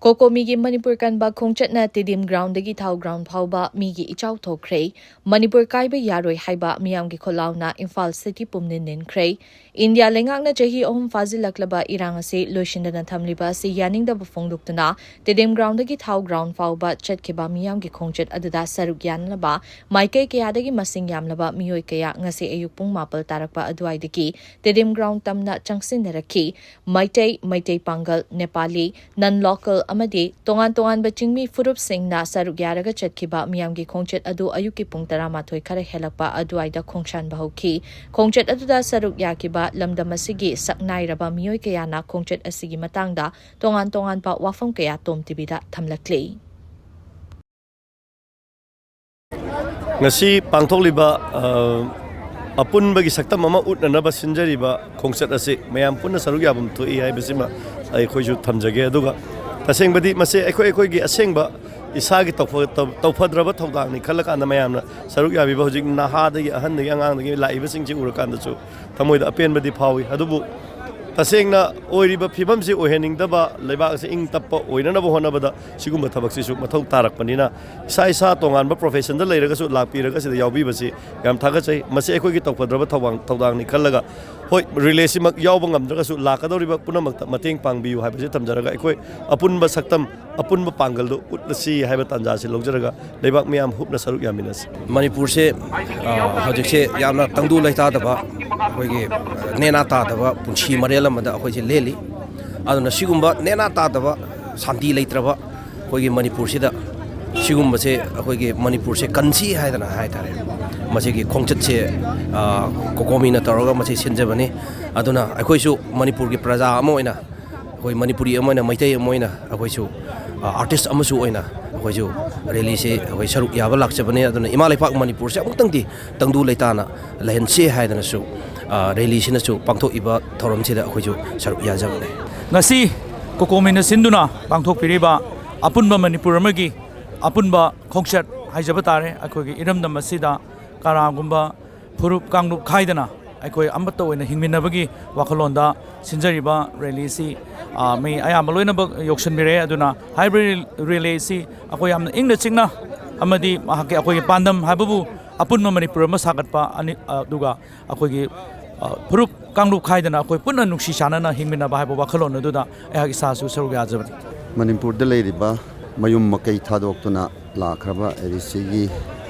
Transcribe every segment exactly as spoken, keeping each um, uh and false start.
ꯀꯣꯀꯣꯃꯤꯒꯤ ꯃꯅꯤꯄꯨꯔ ꯀꯟꯕ ꯈꯣꯡꯆꯠꯅ ꯇꯤꯗꯤꯝ ꯒ꯭ꯔꯥꯎꯟꯗꯒꯤ ꯊꯥꯎ ꯒ꯭ꯔꯥꯎꯟ ꯐꯥꯎꯕ ꯃꯤꯒꯤ ꯏꯆꯥꯎ ꯊꯣꯛꯈ꯭ꯔꯦ꯫ ꯃꯅꯤꯄꯨꯔ ꯀꯥꯏꯕ ꯌꯥꯔꯣꯏ ꯍꯥꯏꯕ ꯃꯤꯌꯥꯝꯒꯤ ꯈꯣꯜꯂꯥꯎꯅ ꯏꯝꯐꯥꯜ ꯁꯤꯇꯤ ꯄꯨꯝꯅꯤꯟ ꯅꯤꯟꯈ꯭ꯔꯦ꯫ ꯏꯟꯗꯤꯌꯥ ꯂꯩꯉꯥꯛꯅ ꯆꯍꯤ ꯑꯍꯨꯝ ꯐꯥꯖꯤꯜꯂꯛꯂꯕ ꯏꯔꯥꯡ ꯑꯁꯤ ꯂꯣꯏꯁꯤꯟꯗꯅ ꯊꯝꯂꯤꯕ ꯑꯁꯤ ꯌꯥꯅꯤꯡꯗꯕ ꯐꯣꯡꯗꯣꯛꯇꯨꯅ ꯇꯤꯗꯤꯝ ꯒ꯭ꯔꯥꯎꯟꯗꯒꯤ ꯊꯥꯎ ꯒ꯭ꯔꯥꯎꯟ ꯐꯥꯎꯕ ꯆꯠꯈꯤꯕ ꯃꯤꯌꯥꯝꯒꯤ ꯈꯣꯡꯆꯠ ꯑꯗꯨꯗ ꯁꯔꯨꯛ ꯌꯥꯅꯅꯕ ꯃꯥꯏꯀꯩ ꯀꯌꯥꯗꯒꯤ ꯃꯁꯤꯡ ꯌꯥꯝꯂꯕ ꯃꯤꯑꯣꯏ ꯀꯌꯥ ꯉꯁꯤ ꯑꯌꯨꯛ ꯄꯨꯡ ꯃꯥꯄꯜ ꯇꯥꯔꯛꯄ ꯑꯗꯨꯋꯥꯏꯗꯒꯤ ꯇꯤꯗꯤꯝ ꯒ꯭ꯔꯥꯎꯟ ꯇꯝꯅ ꯆꯪꯁꯤꯟꯅꯔꯛꯈꯤ꯫ ꯃꯩꯇꯩ, ꯃꯩꯇꯩ ꯄꯥꯡꯒꯜ, ꯅꯦꯄꯥꯂꯤ, ꯅꯟ ꯂꯣꯀꯦꯜ ꯑꯃꯗꯤ ꯇꯣꯉꯥꯟ ꯇꯣꯉꯥꯟꯕ ꯆꯤꯡꯃꯤ ꯐꯨꯔꯨꯞꯁꯤꯡꯅ ꯁꯔꯨꯛ ꯌꯥꯔꯒ ꯆꯠꯈꯤꯕ ꯃꯤꯌꯥꯝꯒꯤ ꯈꯣꯡꯆꯠ ꯑꯗꯨ ꯑꯌꯨꯛꯀꯤ ꯄꯨꯡ ꯇꯔꯥꯃꯥꯊꯣꯏ ꯈꯔ ꯍꯦꯜꯂꯛꯄ ꯑꯗꯨꯋꯥꯏꯗ ꯈꯣꯡꯁꯥꯟꯕ ꯍꯧꯈꯤ꯫ ꯈꯣꯡꯆꯠ ꯑꯗꯨꯗ ꯁꯔꯨꯛ ꯌꯥꯈꯤꯕ ꯂꯝꯗꯝ ꯑꯁꯤꯒꯤ ꯁꯛꯅꯥꯏꯔꯕ ꯃꯤꯑꯣꯏ ꯀꯌꯥꯅ ꯈꯣꯡꯆꯠ ꯑꯁꯤꯒꯤ ꯃꯇꯥꯡꯗ ꯇꯣꯉꯥꯟ ꯇꯣꯉꯥꯟꯕ ꯋꯥꯐꯝ ꯀꯌꯥ ꯇꯣꯝ ꯇꯤꯚꯤꯗ ꯊꯝꯂꯛꯂꯤ꯫ ꯉꯁꯤ ꯄꯥꯡꯊꯣꯛꯂꯤꯕ ꯑ, ꯑꯄꯨꯟꯕꯒꯤ ꯁꯛꯇꯝ ꯑꯃ ꯎꯠꯅꯅꯕ ꯁꯤꯟꯖꯔꯤꯕ ꯈꯣꯡꯆꯠ ꯑꯁꯤ ꯃꯌꯥꯝ ꯄꯨꯟꯅ ꯁꯔꯨꯛ ꯌꯥꯐꯝ ꯊꯣꯛꯏ ꯍꯥꯏꯕꯁꯤꯃ ꯑꯩꯈꯣꯏꯁꯨ ꯊꯝꯖꯒꯦ꯫ ꯑꯗꯨꯒ ꯇꯁꯦꯡꯕꯗꯤ ꯃꯁꯤ ꯑꯩꯈꯣꯏ ꯑꯩꯈꯣꯏꯒꯤ ꯑꯁꯦꯡꯕ ꯏꯁꯥꯒꯤ ꯇꯧꯐ- ꯇꯧ- ꯇꯧꯐꯗ꯭ꯔꯕ ꯊꯧꯗꯥꯡꯅꯤ ꯈꯜꯂꯀꯥꯟꯗ ꯃꯌꯥꯝꯅ ꯁꯔꯨꯛ ꯌꯥꯕꯤꯕ, ꯍꯧꯖꯤꯛ ꯅꯍꯥꯗꯒꯤ ꯑꯍꯟꯗꯒꯤ ꯑꯉꯥꯡꯗꯒꯤ ꯂꯥꯛꯏꯕꯁꯤꯡꯁꯤ ꯎꯔꯀꯥꯟꯗꯁꯨ ꯊꯃꯣꯏꯗ ꯑꯄꯦꯟꯕꯗꯤ ꯐꯥꯎꯏ꯫ ꯑꯗꯨꯕꯨ ꯇꯁꯦꯡꯅ ꯑꯣꯏꯔꯤꯕ ꯐꯤꯕꯝꯁꯤ ꯑꯣꯏꯍꯟꯅꯤꯡꯗꯕ, ꯂꯩꯕꯥꯛ ꯑꯁꯤ ꯏꯪ ꯇꯞꯄ ꯑꯣꯏꯅꯅꯕ ꯍꯣꯠꯅꯕꯗ ꯁꯤꯒꯨꯝꯕ ꯊꯕꯛꯁꯤꯁꯨ ꯃꯊꯧ ꯇꯥꯔꯛꯄꯅꯤꯅ, ꯏꯁꯥ ꯏꯁꯥ ꯇꯣꯉꯥꯟꯕ ꯄ꯭ꯔꯣꯐꯦꯁꯟꯗ ꯂꯩꯔꯒꯁꯨ ꯂꯥꯛꯄꯤꯔꯒ ꯁꯤꯗ ꯌꯥꯎꯕꯤꯕꯁꯤ ꯌꯥꯝ ꯊꯥꯒꯠꯆꯩ꯫ ꯃꯁꯤ ꯑꯩꯈꯣꯏꯒꯤ ꯇꯧꯐꯗ꯭ꯔꯕ ꯊꯧꯕꯥꯡ- ꯊꯧꯗꯥꯡꯅꯤ ꯈꯜꯂꯒ, ꯍꯣꯏ, ꯔꯤꯂꯦꯁꯤꯃꯛ ꯌꯥꯎꯕ ꯉꯝꯗ꯭ꯔꯒꯁꯨ ꯂꯥꯛꯀꯗꯧꯔꯤꯕ ꯄꯨꯝꯅꯃꯛꯇ ꯃꯇꯦꯡ ꯄꯥꯡꯕꯤꯌꯨ ꯍꯥꯏꯕꯁꯤ ꯊꯝꯖꯔꯒ, ꯑꯩꯈꯣꯏ ꯑꯄꯨꯟꯕ ꯁꯛꯇꯝ, ꯑꯄꯨꯟꯕ ꯄꯥꯡꯒꯜꯗꯨ ꯎꯠꯂꯁꯤ ꯍꯥꯏꯕ ꯇꯥꯟꯖꯥꯁꯤ ꯂꯧꯖꯔꯒ ꯂꯩꯕꯥꯛ ꯃꯤꯌꯥꯝ ꯍꯨꯞꯅ ꯁꯔꯨꯛ ꯌꯥꯃꯤꯟꯅꯁꯤ꯫ ꯃꯅꯤꯄꯨꯔꯁꯦ, ꯑ, ꯍꯧꯖꯤꯛꯁꯦ ꯌꯥꯝꯅ ꯇꯪꯗꯨ ꯂꯩꯇꯥꯗꯕ, ꯑꯩꯈꯣꯏꯒꯤ ꯅꯦꯅꯥ ꯇꯥꯗꯕ ꯄꯨꯟꯁꯤ ꯃꯔꯦꯜ ꯑꯃꯗ ꯑꯩꯈꯣꯏꯁꯦ ꯂꯦꯜꯂꯤ꯫ ꯑꯗꯨꯅ ꯁꯤꯒꯨꯝꯕ ꯅꯦꯅꯥ ꯇꯥꯗꯕ, ꯁꯥꯟꯇꯤ ꯂꯩꯇ꯭ꯔꯕ ꯑꯩꯈꯣꯏꯒꯤ ꯃꯅꯤꯄꯨꯔꯁꯤꯗ, ꯁꯤꯒꯨꯝꯕꯁꯦ ꯑꯩꯈꯣꯏꯒꯤ ꯃꯅꯤꯄꯨꯔꯁꯦ ꯀꯟꯁꯤ ꯍꯥꯏꯗꯅ ꯍꯥꯏ ꯇꯥꯔꯦ, ꯃꯁꯤꯒꯤ ꯈꯣꯡꯆꯠꯁꯦ, ꯑ, ꯀꯣꯀꯣꯃꯤꯅ ꯇꯧꯔꯒ ꯃꯁꯤ ꯁꯤꯟꯖꯕꯅꯤ꯫ ꯑꯗꯨꯅ ꯑꯩꯈꯣꯏꯁꯨ ꯃꯅꯤꯄꯨꯔꯒꯤ ꯄ꯭ꯔꯖꯥ ꯑꯃ ꯑꯣꯏꯅ, ꯑꯩꯈꯣꯏ ꯃꯅꯤꯄꯨꯔꯤ ꯑꯃ ꯑꯣꯏꯅ, ꯃꯩꯇꯩ ꯑꯃ ꯑꯣꯏꯅ ꯑꯩꯈꯣꯏꯁꯨ, ꯑ, ꯑꯥꯔꯇꯤꯁ ꯑꯃꯁꯨ ꯑꯣꯏꯅ ꯑꯩꯈꯣꯏꯁꯨ ꯔꯦꯂꯤꯁꯤ ꯑꯩꯈꯣꯏ ꯁꯔꯨꯛ ꯌꯥꯕ ꯂꯥꯛꯆꯕꯅꯦ꯫ ꯑꯗꯨꯅ ꯏꯃꯥ ꯂꯩꯄꯥꯛ ꯃꯅꯤꯄꯨꯔꯁꯦ ꯑꯃꯨꯛꯇꯪꯗꯤ ꯇꯪꯗꯨ ꯂꯩꯇꯥꯅ ꯂꯩꯍꯟꯁꯤ ꯍꯥꯏꯗꯅꯁꯨ, ꯑ, ꯔꯦꯂꯤꯁꯤꯅꯁꯨ ꯄꯥꯡꯊꯣꯛꯏꯕ ꯊꯧꯔꯝꯁꯤꯗ ꯑꯩꯈꯣꯏꯁꯨ ꯁꯔꯨꯛ ꯌꯥꯖꯕꯅꯦ꯫ ꯉꯁꯤ ꯀꯣꯀꯣꯃꯤꯅ ꯁꯤꯟꯗꯨꯅ ꯄꯥꯡꯊꯣꯛꯄꯤꯔꯤꯕ ꯑꯄꯨꯟꯕ ꯃꯅꯤꯄꯨꯔ ꯑꯃꯒꯤ ꯑꯄꯨꯟꯕ ꯈꯣꯡꯆꯠ ꯍꯥꯏꯖꯕ ꯇꯥꯔꯦ꯫ ꯑꯩꯈꯣꯏꯒꯤ ꯏꯔꯝꯗꯝ ꯑꯁꯤꯗ ꯀꯅꯥꯒꯨꯝꯕ ꯐꯨꯔꯨꯞ ꯀꯥꯡꯂꯨꯞ ꯈꯥꯏꯗꯅ ꯑꯩꯈꯣꯏ ꯑꯃꯠꯇ ꯑꯣꯏꯅ ꯍꯤꯡꯃꯤꯟꯅꯕꯒꯤ ꯋꯥꯈꯜꯂꯣꯟꯗ ꯁꯤꯟꯖꯔꯤꯕ ꯔꯦꯂꯤꯁꯤ, ꯑ, ꯃꯤ ꯑꯌꯥꯝꯕ ꯂꯣꯏꯅꯃꯛ ꯌꯧꯁꯤꯟꯕꯤꯔꯛꯑꯦ꯫ ꯑꯗꯨꯅ ꯍꯥꯏꯔꯤꯕ ꯔꯦꯂꯤꯁꯤ ꯑꯩꯈꯣꯏ ꯌꯥꯝꯅ ꯏꯪꯅ ꯆꯤꯛꯅ ꯑꯃꯗꯤ ꯃꯍꯥꯛꯀꯤ, ꯑꯩꯈꯣꯏꯒꯤ ꯄꯥꯟꯗꯝ ꯍꯥꯏꯕꯕꯨ ꯑꯄꯨꯟꯕ ꯃꯅꯤꯄꯨꯔ ꯑꯃ ꯁꯥꯒꯠꯄ, ꯑꯅꯤ, ꯑꯗꯨꯒ ꯑꯩꯈꯣꯏꯒꯤ, ꯑ, ꯐꯨꯔꯨꯞ ꯀꯥꯡꯂꯨꯞ ꯈꯥꯏꯗꯅ ꯑꯩꯈꯣꯏ ꯄꯨꯟꯅ ꯅꯨꯡꯁꯤ ꯆꯥꯟꯅꯅ ꯍꯤꯡꯃꯤꯟꯅꯕ ꯍꯥꯏꯕ ꯋꯥꯈꯜꯂꯣꯟ ꯑꯗꯨꯗ ꯑꯩꯍꯥꯛ ꯏꯁꯥꯁꯨ ꯁꯔꯨꯛ ꯌꯥꯖꯕꯅꯤ꯫ ꯃꯅꯤꯄꯨꯔꯗ ꯂꯩꯔꯤꯕ ꯃꯌꯨꯝ ꯃꯀꯩ ꯊꯥꯗꯣꯛꯇꯨꯅ ꯂꯥꯛꯈ꯭ꯔꯕ ꯑꯦ ꯗꯤ ꯁꯤꯒꯤ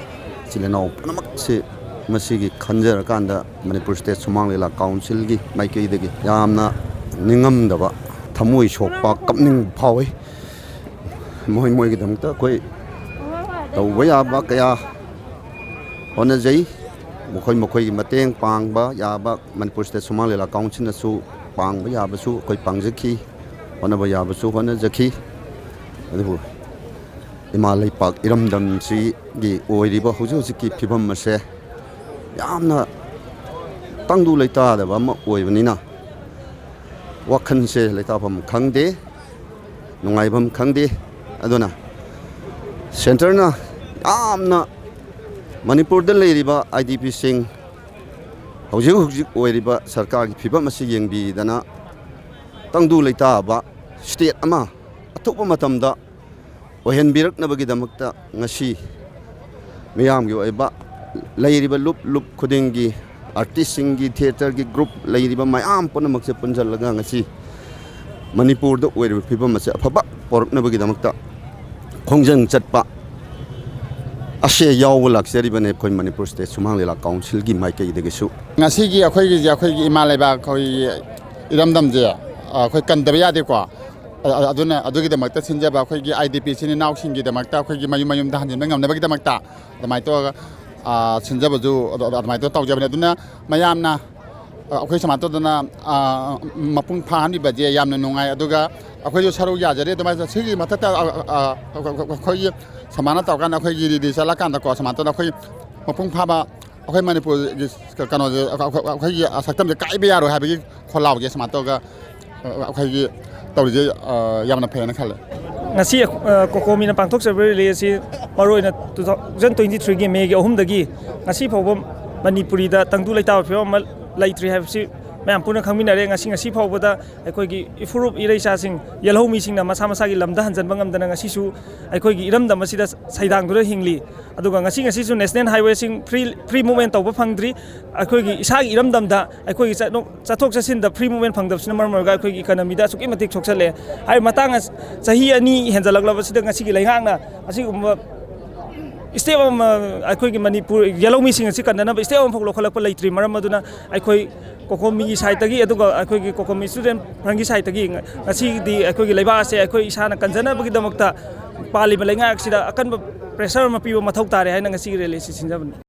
ꯏꯆꯤꯜ ꯏꯅꯥꯎ ꯄꯨꯝꯅꯃꯛꯁꯤ ꯃꯁꯤꯒꯤ ꯈꯟꯖꯔꯀꯥꯟꯗ ꯃꯅꯤꯄꯨꯔ ꯁ꯭ꯇꯦꯠ ꯁꯨꯃꯥꯡ ꯂꯤꯂꯥ ꯀꯥꯎꯟꯁꯤꯜꯒꯤ ꯃꯥꯏꯀꯩꯗꯒꯤ ꯌꯥꯝꯅ ꯅꯤꯡꯉꯝꯗꯕ, ꯊꯃꯣꯏ ꯁꯣꯛꯄ, ꯀꯞꯅꯤꯡꯕ ꯐꯥꯎꯏ꯫ ꯃꯣꯏ ꯃꯣꯏꯒꯤꯗꯃꯛꯇ ꯑꯩꯈꯣꯏ ꯇꯧꯕ ꯌꯥꯕ ꯀꯌꯥ ꯍꯣꯠꯅꯖꯩ꯫ ꯃꯈꯣꯏ ꯃꯈꯣꯏꯒꯤ ꯃꯇꯦꯡ ꯄꯥꯡꯕ ꯌꯥꯕ ꯃꯅꯤꯄꯨꯔ ꯁ꯭ꯇꯦꯠ ꯁꯨꯃꯥꯡ ꯂꯤꯂꯥ ꯀꯥꯎꯟꯁꯤꯜꯅꯁꯨ ꯄꯥꯡꯕ ꯌꯥꯕꯁꯨ ꯑꯩꯈꯣꯏ ꯄꯥꯡꯖꯈꯤ, ꯍꯣꯠꯅꯕ ꯌꯥꯕꯁꯨ ꯍꯣꯠꯅꯖꯈꯤ꯫ ꯑꯗꯨꯕꯨ ꯏꯃꯥ ꯂꯩꯄꯥꯛ ꯏꯔꯝꯗꯝꯁꯤꯒꯤ ꯑꯣꯏꯔꯤꯕ ꯍꯧꯖꯤꯛ ꯍꯧꯖꯤꯛꯀꯤ ꯐꯤꯕꯝ ꯑꯁꯦ ꯌꯥꯝꯅ ꯇꯪꯗꯨ ꯂꯩꯇꯥꯗꯕ ꯑꯃ ꯑꯣꯏꯕꯅꯤꯅ, ꯋꯥꯈꯜꯁꯦ ꯂꯩꯇꯥꯐꯝ ꯈꯪꯗꯦ, ꯅꯨꯡꯉꯥꯏꯐꯝ ꯈꯪꯗꯦ꯫ ꯑꯗꯨꯅ ꯁꯦꯟꯇꯔꯅ ꯌꯥꯝꯅ ꯃꯅꯤꯄꯨꯔꯗ ꯂꯩꯔꯤꯕ ꯑꯥꯏ ꯗꯤ ꯄꯤꯁꯤꯡ, ꯍꯧꯖꯤꯛ ꯍꯧꯖꯤꯛ ꯑꯣꯏꯔꯤꯕ ꯁꯔꯀꯥꯔꯒꯤ ꯐꯤꯕꯝ ꯑꯁꯤ ꯌꯦꯡꯕꯤꯗꯅ, ꯇꯪꯗꯨ ꯂꯩꯇꯥꯕ ꯁ꯭ꯇꯦꯠ ꯑꯃ ꯑꯊꯨꯕ ꯃꯇꯝꯗ ꯑꯣꯏꯍꯟꯕꯤꯔꯛꯅꯕꯒꯤꯗꯃꯛꯇ ꯉꯁꯤ ꯃꯤꯌꯥꯝꯒꯤ ꯑꯣꯏꯕ ꯂꯩꯔꯤꯕ ꯂꯨꯞ ꯂꯨꯞ ꯈꯨꯗꯤꯡꯒꯤ ꯑꯥꯔꯇꯤꯁꯁꯤꯡꯒꯤ, ꯊꯤꯌꯦꯇꯔꯒꯤ ꯒ꯭ꯔꯨꯞ ꯂꯩꯔꯤꯕ ꯃꯌꯥꯝ ꯄꯨꯝꯅꯃꯛꯁꯦ ꯄꯨꯟꯁꯤꯜꯂꯒ ꯉꯁꯤ ꯃꯅꯤꯄꯨꯔꯗ ꯑꯣꯏꯔꯤꯕ ꯐꯤꯕꯝ ꯑꯁꯦ ꯑꯐꯕ ꯄꯣꯔꯛꯅꯕꯒꯤꯗꯃꯛꯇ ꯈꯣꯡꯖꯪ ꯆꯠꯄ ꯑꯁꯦ ꯌꯥꯎꯕ ꯂꯥꯛꯆꯔꯤꯕꯅꯦ ꯑꯩꯈꯣꯏ ꯃꯅꯤꯄꯨꯔ ꯁ꯭ꯇꯦꯠ ꯁꯨꯃꯥꯡ ꯂꯤꯂꯥ ꯀꯥꯎꯟꯁꯤꯜꯒꯤ ꯃꯥꯏꯀꯩꯗꯒꯤꯁꯨ꯫ ꯉꯁꯤꯒꯤ ꯑꯩꯈꯣꯏꯒꯤꯁꯦ, ꯑꯩꯈꯣꯏꯒꯤ ꯏꯃꯥ ꯂꯩꯕꯥꯛ, ꯑꯩꯈꯣꯏꯒꯤ ꯏꯔꯝꯗꯝꯁꯦ, ꯑ, ꯑꯩꯈꯣꯏ ꯀꯟꯗꯕ ꯌꯥꯗꯦꯀꯣ꯫ ꯑ-, ꯑ-, ꯑꯗꯨꯅ ꯑꯗꯨꯒꯤꯗꯃꯛꯇ ꯁꯤꯟꯖꯕ ꯑꯩꯈꯣꯏꯒꯤ ꯑꯥꯏ ꯗꯤ ꯄꯤ ꯏꯆꯤꯟ ꯏꯅꯥꯎꯁꯤꯡꯒꯤꯗꯃꯛꯇ, ꯑꯩꯈꯣꯏꯒꯤ ꯃꯌꯨꯝ ꯃꯌꯨꯝꯗ ꯍꯟꯖꯤꯟꯕ ꯉꯝꯅꯕꯒꯤꯗꯃꯛꯇ ꯑꯗꯨꯃꯥꯏꯅ ꯇꯧꯔꯒ, ꯑ, ꯁꯤꯟꯖꯕꯁꯨ ꯑꯗꯨ-, ꯑꯗꯨ-, ꯑꯗꯨꯃꯥꯏꯅ ꯇꯧꯔ ꯇꯧꯖꯕꯅꯦ꯫ ꯑꯗꯨꯅ ꯃꯌꯥꯝꯅ, ꯑ, ꯑꯩꯈꯣꯏ ꯁꯨꯃꯥꯏꯅ ꯇꯧꯗꯅ, ꯑ, ꯃꯄꯨꯡ ꯐꯥꯍꯟꯕꯤꯕꯁꯦ ꯌꯥꯝꯅ ꯅꯨꯡꯉꯥꯏ꯫ ꯑꯗꯨꯒ ꯑꯩꯈꯣꯏꯁꯨ ꯁꯔꯨꯛ ꯌꯥꯖꯔꯤ꯫ ꯑꯗꯨꯃꯥꯏꯅ ꯁꯤꯒꯤ ꯃꯊꯛꯇ, ꯑ, ꯑ, ꯑ, ꯑꯩꯈꯣꯏꯒꯤ ꯁꯨꯃꯥꯏꯅ ꯇꯧꯔꯀꯥꯟꯗ ꯑꯩꯈꯣꯏꯒꯤ ꯔꯦꯂꯤ ꯆꯠꯂꯀꯥꯟꯗꯀꯣ, ꯁꯨꯃꯥꯏꯅ ꯇꯧꯗꯅ ꯑꯩꯈꯣꯏ ꯃꯄꯨꯡ ꯐꯥꯕ ꯑꯩꯈꯣꯏ ꯃꯅꯤꯄꯨꯔꯒꯤ ꯀꯩꯅꯣꯁꯦ, ꯑꯩꯈꯣꯏ-, ꯑꯩꯈꯣꯏꯒꯤ ꯁꯛꯇꯝꯁꯦ ꯀꯥꯏꯕ ꯌꯥꯔꯣꯏ ꯍꯥꯏꯕꯒꯤ ꯈꯣꯜꯂꯥꯎꯁꯦ ꯁꯨꯃꯥꯏꯅ ꯇꯧꯔꯒ, ꯑ, ꯑꯩꯈꯣꯏꯒꯤ ꯇꯧꯔꯤꯁꯦ, ꯑ, ꯌꯥꯝꯅ ꯐꯩꯌꯦꯅ ꯈꯜꯂꯦ꯫ ꯉꯁꯤ, ꯑ, ꯀꯣꯀꯣꯃꯤꯅ ꯄꯥꯡꯊꯣꯛꯆꯕ ꯔꯦꯂꯤ ꯑꯁꯤ ꯃꯔꯨꯑꯣꯏꯅ two thousand twenty threeꯒꯤ Mayꯒꯤ ꯑꯍꯨꯝꯗꯒꯤ ꯉꯁꯤ ꯐꯥꯎꯕ ꯃꯅꯤꯄꯨꯔꯤꯗ ꯇꯪꯗꯨ ꯂꯩꯇꯥꯕ ꯐꯤꯕꯝ ꯑꯃ ꯂꯩꯇ꯭ꯔꯤ ꯍꯥꯏꯕꯁꯤ ꯃꯌꯥꯝ ꯄꯨꯟꯅ ꯈꯪꯃꯤꯟꯅꯔꯦ꯫ ꯉꯁꯤ, ꯉꯁꯤ ꯐꯥꯎꯕꯗ ꯑꯩꯈꯣꯏꯒꯤ ꯏꯐꯨꯔꯨꯞ ꯏꯔꯩꯆꯥꯁꯤꯡ, ꯌꯦꯜꯍꯧꯃꯤꯁꯤꯡꯅ ꯃꯁꯥ ꯃꯁꯥꯒꯤ ꯂꯝꯗ ꯍꯟꯖꯟꯕ ꯉꯝꯗꯅ ꯉꯁꯤꯁꯨ ꯑꯩꯈꯣꯏꯒꯤ ꯏꯔꯝꯗꯝ ꯑꯁꯤꯗ ꯁꯩꯗꯥꯡꯗꯨꯅ ꯍꯤꯡꯂꯤ꯫ ꯑꯗꯨꯒ ꯉꯁꯤ, ꯉꯁꯤꯁꯨ ꯅꯦꯁꯅꯦꯜ ꯍꯥꯏꯋꯦꯁꯤꯡ ꯐ꯭ꯔꯤ, ꯐ꯭ꯔꯤ ꯃꯨꯞꯃꯦꯟ ꯇꯧꯕ ꯐꯪꯗ꯭ꯔꯤ꯫ ꯑꯩꯈꯣꯏꯒꯤ ꯏꯁꯥꯒꯤ ꯏꯔꯝꯗꯝꯗ ꯑꯩꯈꯣꯏꯒꯤ ꯆꯠꯅꯣꯛ-, ꯆꯠꯊꯣꯛ ꯆꯠꯁꯤꯟꯗ ꯐ꯭ꯔꯤ ꯃꯨꯞꯃꯦꯟ ꯐꯪꯗꯕꯁꯤꯅ ꯃꯔꯝ ꯑꯣꯏꯔꯒ ꯑꯩꯈꯣꯏꯒꯤ ꯏꯀꯅꯃꯤꯗ ꯑꯁꯨꯛꯀꯤ ꯃꯇꯤꯛ ꯁꯣꯛꯆꯜꯂꯦ꯫ ꯍꯥꯏꯔꯤꯕ ꯃꯇꯥꯡ ꯑꯁ-, ꯆꯍꯤ ꯑꯅꯤ ꯍꯦꯟꯖꯜꯂꯛꯂꯕꯁꯤꯗ ꯉꯁꯤꯒꯤ ꯂꯩꯉꯥꯛꯅ ꯑꯁꯤꯒꯨꯝꯕ ꯁ꯭ꯇꯦꯞ ꯑꯃ, ꯑꯩꯈꯣꯏꯒꯤ ꯃꯅꯤꯄꯨꯔ ꯌꯦꯜꯍꯧꯃꯤꯁꯤꯡ ꯑꯁꯤ ꯀꯟꯅꯅꯕ ꯁ꯭ꯇꯦꯞ ꯑꯃꯐꯥꯎ ꯂꯧꯈꯠꯂꯛꯄ ꯂꯩꯇ꯭ꯔꯤ꯫ ꯃꯔꯝ ꯑꯗꯨꯅ ꯑꯩꯈꯣꯏ ꯀꯣꯀꯣꯃꯤꯒꯤ ꯁꯥꯏꯠꯇꯒꯤ, ꯑꯗꯨꯒ ꯑꯩꯈꯣꯏꯒꯤ ꯀꯣꯀꯣꯃꯤ ꯁ꯭ꯇꯨꯗꯦꯟ ꯐ꯭ꯔꯟꯒꯤ ꯁꯥꯏꯠꯇꯒꯤ ꯉ-, ꯉꯁꯤꯗꯤ ꯑꯩꯈꯣꯏꯒꯤ ꯂꯩꯕꯥꯛ ꯑꯁꯦ ꯑꯩꯈꯣꯏ ꯏꯁꯥꯅ ꯀꯟꯖꯅꯕꯒꯤꯗꯃꯛꯇ ꯄꯥꯜꯂꯤꯕ ꯂꯩꯉꯥꯛ ꯑꯁꯤꯗ ꯑꯀꯟꯕ ꯄ꯭ꯔꯦꯁꯔ ꯑꯃ ꯄꯤꯕ ꯃꯊꯧ ꯇꯥꯔꯦ ꯍꯥꯏꯅ ꯉꯁꯤꯒꯤ ꯔꯦꯂꯤ ꯑꯁꯤ ꯁꯤꯟꯖꯕꯅꯤ꯫